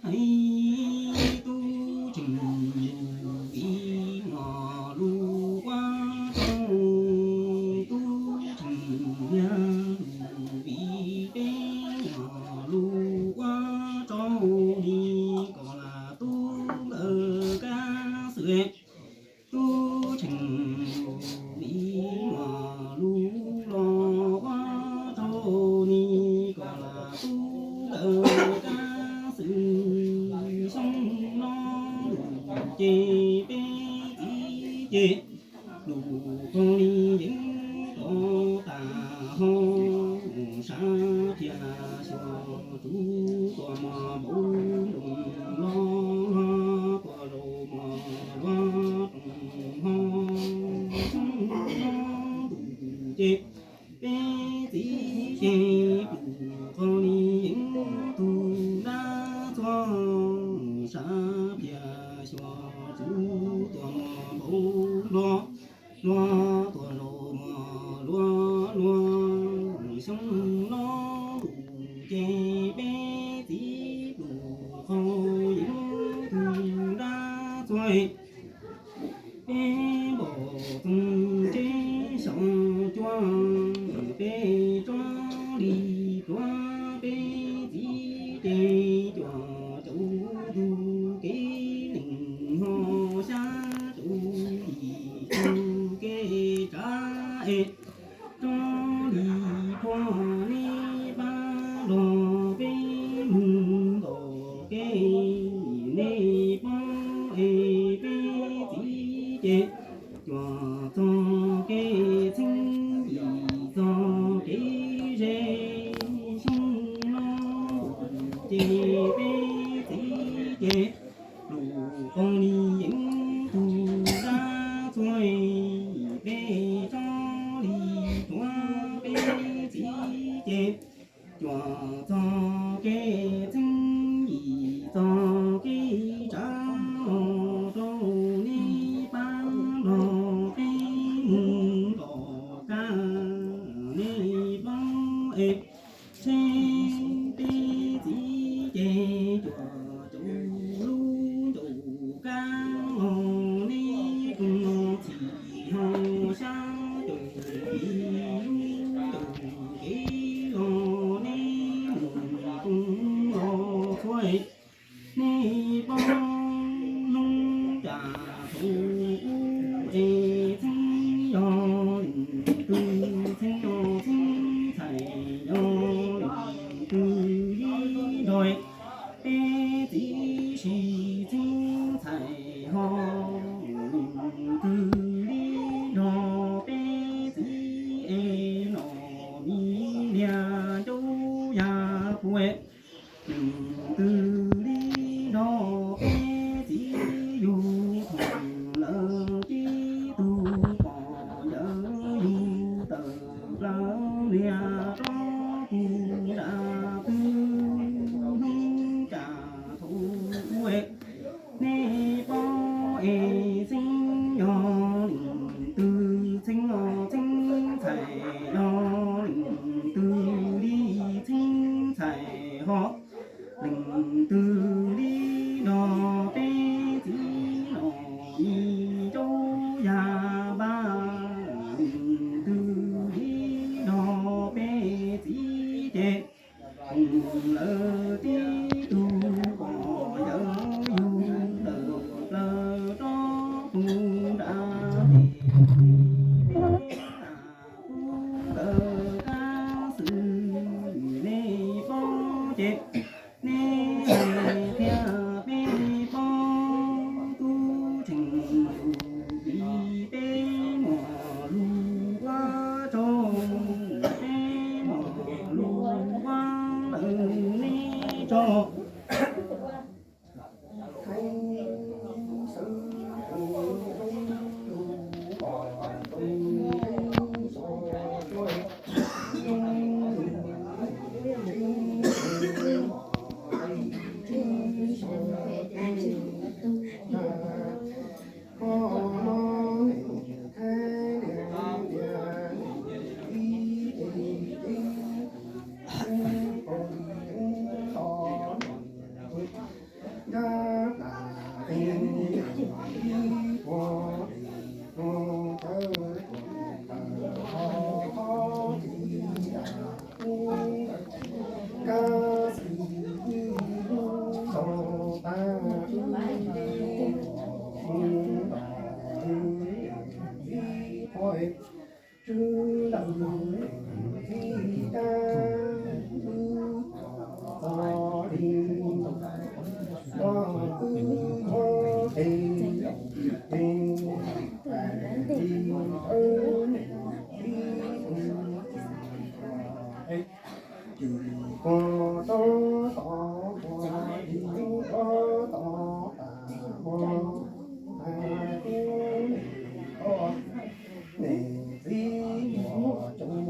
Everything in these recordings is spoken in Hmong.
Ib tub tseem ib muag lub ua rau, tub tseem niag lub ib peb muag lub ua rau li kom lam tub ntawd kab xwm. Tub tseem ib muag lub los ua rau li kom lam tub ntawd kab xwm. Xyoo no lus ces peb txiv ces lus qhov li yeej tau tas ho, sab thiaj xyuas tsuv tuaj mos npau nroos los luag tuaj zaum mos luag roos ho. Xyoo no lus ces peb txiv ces lus qhov li yeej tug dab txuag, sab thiaj xyuas tsuv tuaj mos npau nroos luag tuaj zaum mos luag luag. Xyoo no lus ces peb txiv lus qhov yeej tug dab txuag. Peb npom txoov tsheb xyom cua, peb tsob li pluav, peb txiv ces cuam caum tug kev neeg ho xyab caum yim tug kev tsav es tsob li pluav, neb pab nrog peb mus tom kev, neb paub es peb txiv ces cuam txog kev txheeb yim txog kev ze. Xyoo no ces peb txiv ces lus qhov li yeej tug dab txuag, peb tsob li pluav, peb txiv ces cuam txog kev txheeb yim txog kev tsav los rau, neb pab nrog peb mus tom kab, neb paub es seb peb txiv ces cuam caum lub ncaum kab los, neb koom txhim ho xyab caum yim lub ncaum kev los, neb mus koom los txhua. Nej paub hnub cas thaum ub es txheeb yog leej twg, txheeb yog txheeb ntxhais yog leej twg li nrog peb txiv, sis txheeb ntxhais ho leej twg li nrog peb txiv es los mi liag ncaub yaj puas. Leej twg li nrog peb txiv yug thoom lawm tib tug pom yawm yug tawm plaws liag rov pug nram twg hnub cas thaum ub. Nej paub es txheeb yog leej twg, txheeb yog txheeb ntxhais yog leej twg li txheeb ntxhais ho. Leej twg li nrog peb txiv los mi ncaub yaj npab, leej twg li nrog peb txiv ces thoom lawm tib tug pom yawm yug tawm plaws rov pug nram tes peb tas pub lawm kab xwm. Nej paub ces nej hais thiab peb paub, tub tseem lus vim peb muaj lus ua rau, peb muaj lus ua lawm nej tso. Tswv lawm txij dab wb txo li los wb muab tes tes li sawv los txij Cim puag tob tod puag tim lub tob tod tas puag hais tub nim tod, niam txiv tuaj tsuj tim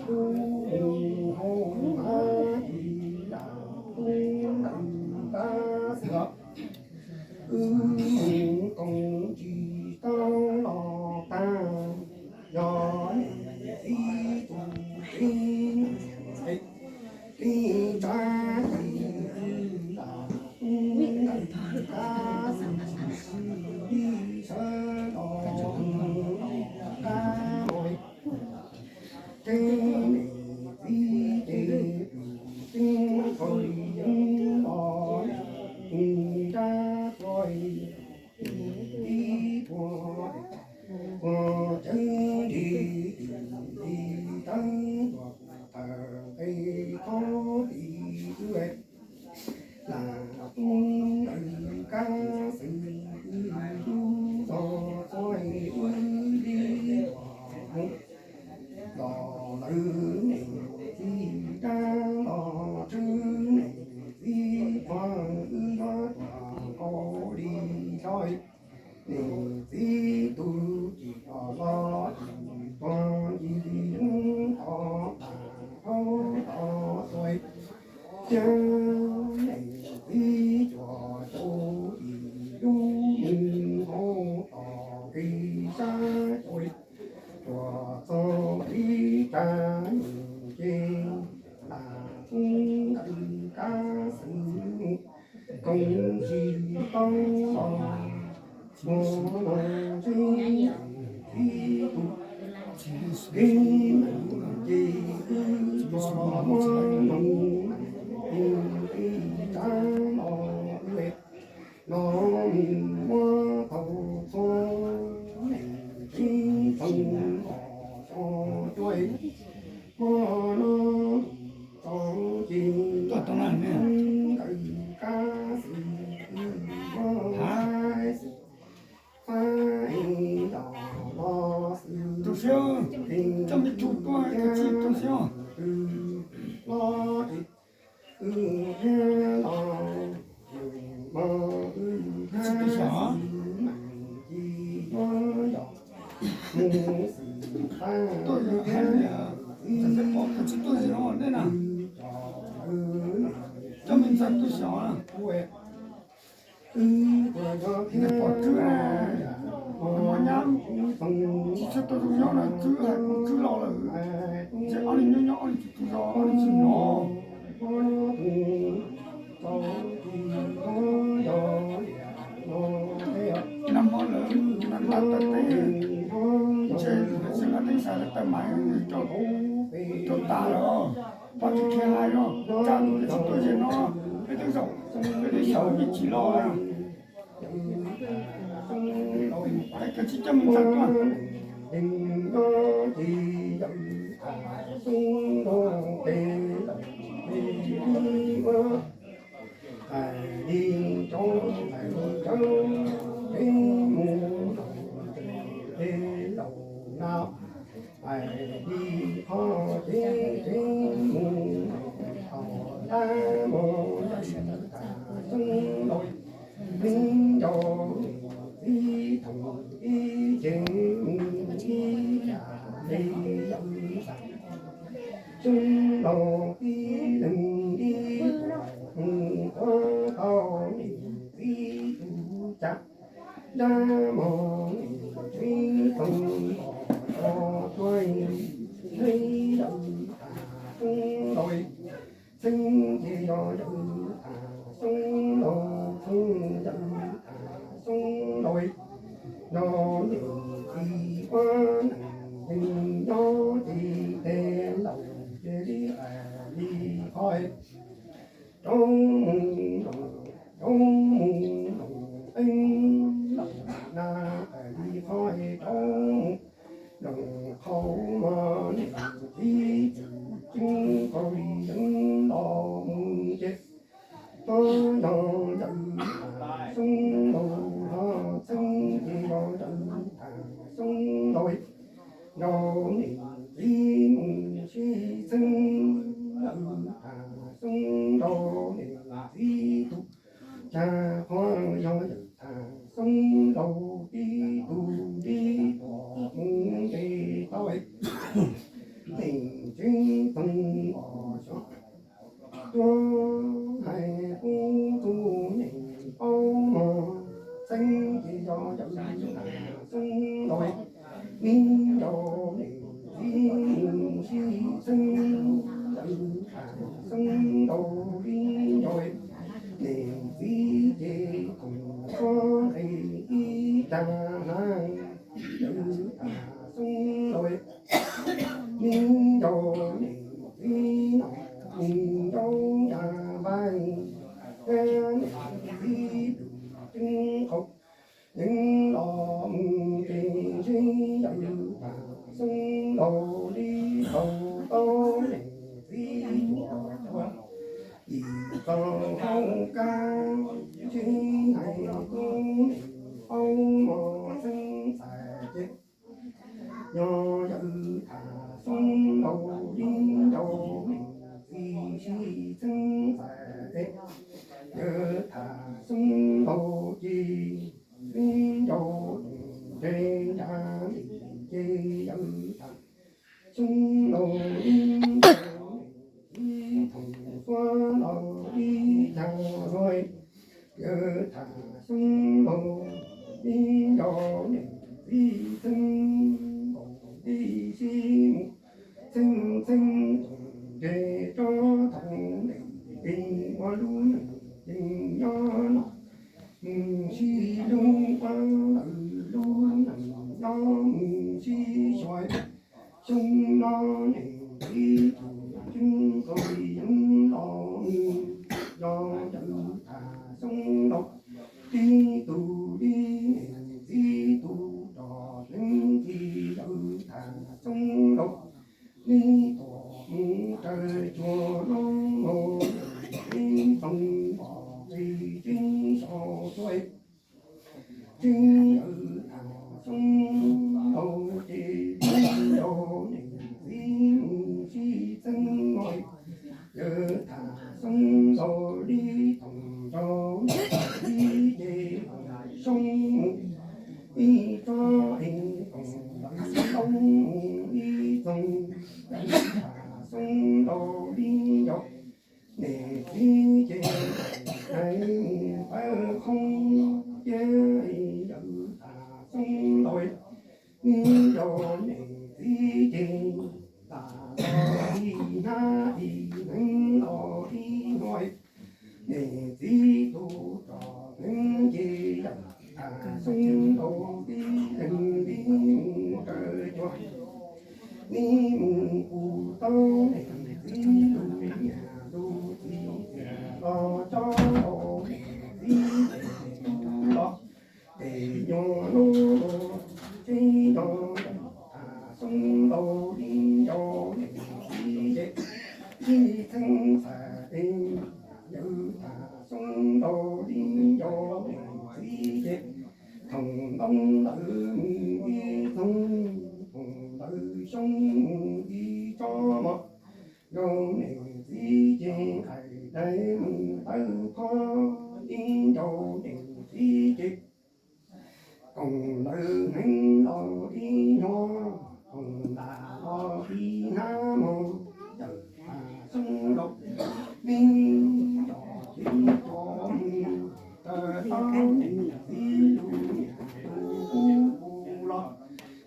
lub nws hauv hab ib lam tub ntawm kab xwb os. Wb mus koom tsis tau los tag, yog niam txiv tus txiv tij tsa ci lam tub ntawm kab xwb, tib sawv los mus kab no. Ces niam txiv ces tus txiv qhov li yeeb los mus nrab qhov ib puag puag cawv nti tis li tawb tuam tawm nqe khob tis wb lam tub ntawm kab xwb, wb lub zos txhua wb li los lawm niam txiv dab los tswv niam txiv qhov wb yuav tuam nkaus li hlob. Niam txiv tus cim los los cim tuag ncig li lub qhov tas hauv tod tuaj, thiab niam txiv cuam cau ib lub nws hauv tom nqi sab tuaj, cuam txog ib tsam nws ces lam tub ntawm kab xwb, koom tsis tau los mus los txij niam txiv tus txiv meem ces wb tsuas muab noog tus txiv tsav los ua los mus muab tau txhua niam txiv txoos os txhua cuab, muab no txo ces ntawm kab xwb muab haib xwb, haib los los xwb, coj me tug tuaj, coj me tug tuaj xwb, los wb thiab los, wb tsis tu xyom, wb tsis tu xyom, wb tsis tu xyom, mus xwb, tuaj yog hais tias, wb tsis tuaj zis no nej na, coj me ntxhais tu xyom. Nws pom Tswb, nws nyab tsis tshua tau zoo nyob no, Tswb hais Tswb los lawm, ces ob leeg nyob nyob ob leeg tsis tu zos ob leeg tsis hnov. Nag hmo lawv nag hmo tawm teb, ntshe lawv tsis nqa teeb xais lawv tawm mas nws rau tas lawm. Pab tsis khiav hais no, tsam nws tsis tuaj zis no, peb twb xyaum, peb twb xyaum ib chim los. Koj tsis coj me ntxhais tuaj. Hais li cov hais li cov, peb mus ces laus na, hais li qhov ces peb mus thaum dab mus lawm tas xyoo los, peb nco niam txiv thaum ib ces mus ib yam li lawm tas xyoo los, tib leeg tib tug mus ua tau niam txiv tus tsav. Dab mog niam txiv txoos os txhua cuab, txheeb yawm tas xyoo los, txheeb ces yog yawm tas xyoo los, txheeb yawm tas xyoo los, yog niam txiv ua neej yeej nyob ces tes laus ces li hais li qhov, rov mus los, rov mus los, peb laus na, hais li qhov rov mus Zoo qhov muag niam txiv txwm ceeb qaum yeeb los mus ces, twb yog yawm Tham Xoob Lauj hlo txheeb ces yog yawm Tham Xoob Lauj nrog niam txiv mus sib txheeb. Yawm Tham Xoob Lauj niam txiv tus cag qhov yog yawm Tham Xoob Lauj tib tug tib tuam mus nqis tau neeg tsev txoos os xyov. Tuaj hais kuv tus neeg paub mog, txheeb ces yog yawm Tham Xoob Lauj, me yau niam txiv mus sib txheeb. Yawm Tham Xoob Lauj me yau niam txiv ces khoom txhob nqis ib cag hnav. Yawm Tham Xoob Lauj, me yau niam txiv no, me yau yaj npaib, niam txiv tus ceeb qaum yeeb los mus ces ntshe yawm Tham Xoob Lauj li tau tau niam txiv cuam cuam ib txoj hauv kab, ntshe hais kuv niam paub mog, txheeb txais ces yog yawm Tham Xoob Lauj li yau niam txiv sib txheeb txais ces yawm Tham Xoob Lauj ces li yau tus ntseg nra ntim ces yawm Tham Xoob Lauj li yau niam txiv thoom xuab los li cag hluas. Yawm Tham Xoob Lauj li yau niam txiv txheeb nkaus tib si mus txheeb txheeb tus ntseg tsob thoom ntim ces ua lub neej ces nyob no mus sib hlub, ua lawm lub neej nyob mus sib xyuas. Xyoo no niam txiv tus ceeb qaum yeeb los mus, yog yawm Tham Xoob Lauj tib tug li niam txiv tus rog teev txi. Yawm Tham Xoob Lauj li tuam mus raws cuag no mus, tib txoos pom qis tseeb so tuaj. Tseeb yawm Tham Xoob Lauj ces li yau niam txiv mus sib txheeb no. Yawm Tham Xoob Lauj li thoom nraug niam txiv ces Xoob mus ib tsob es koom ntawv Xoob mus ib txoos. Yawm Tham Xoob Lauj li yau niam txiv ces hais mus tawv qhoob thiab. Yawm Tham Xoob Lauj li yau niam txiv ces tas los ib hnab ib hneev los ib hnub. Niam txiv tus rog teev ces yawm Tham Xoob Lauj tib leeg li mus raws cuag li mus kuj tau niam txiv lub niam lub txiv txiv los tso niam txiv tub los. Ces yog hnub no tseeb yog yawm Tham Xoob Lauj li yau niam txiv ces ib txheeb txhais tes. Yawm Tham Xoob Lauj li yau niam txiv ces thoom ntoo ntawd mus ib txoog, thoom ntawd xyoob mus ib tsob mov. Yau niam txiv ces nqaim dais mus tawv qhoob, li yau niam txiv ces koom ntawv hneev los ib hnub, koom ntas los ib hnab mog. Yawm Tham Xoob Lauj li yau tib co mus raws tau niam txiv lub niam lub txiv kuj los.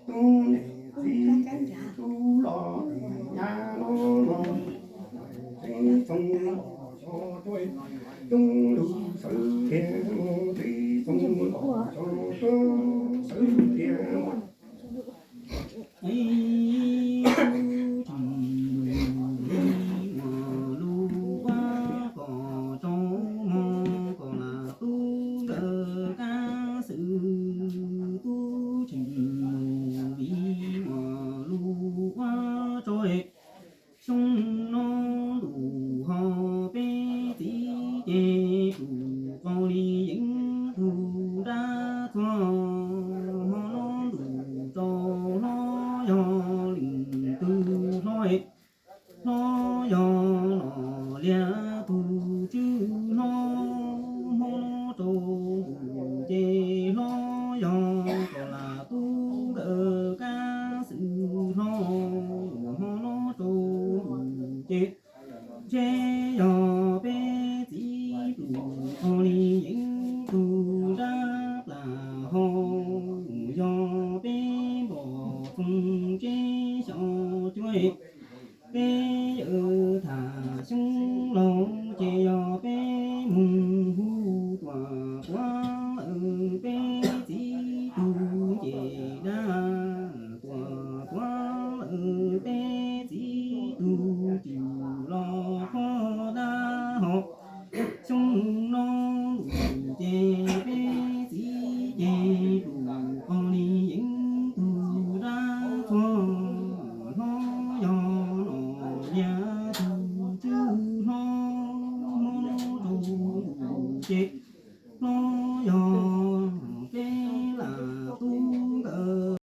Tub niam txiv ces tub los es nyab los mog. Tib txoog los xyov tuaj, tub lug sawv tiag mog, tib txoog los xyov tuaj sawv tiag mog. Peb yawm tham xyoo laus ces yog peb mus hu tuam tuav lawm peb txiv tug ces dab, tuam tuav lawm peb txiv tug cwm los qhov dab ho. Xyoo no ces peb txiv ces tus qos li yeeb tug dab txhua hlob yog los liab tug tswb hlob hmob rau ces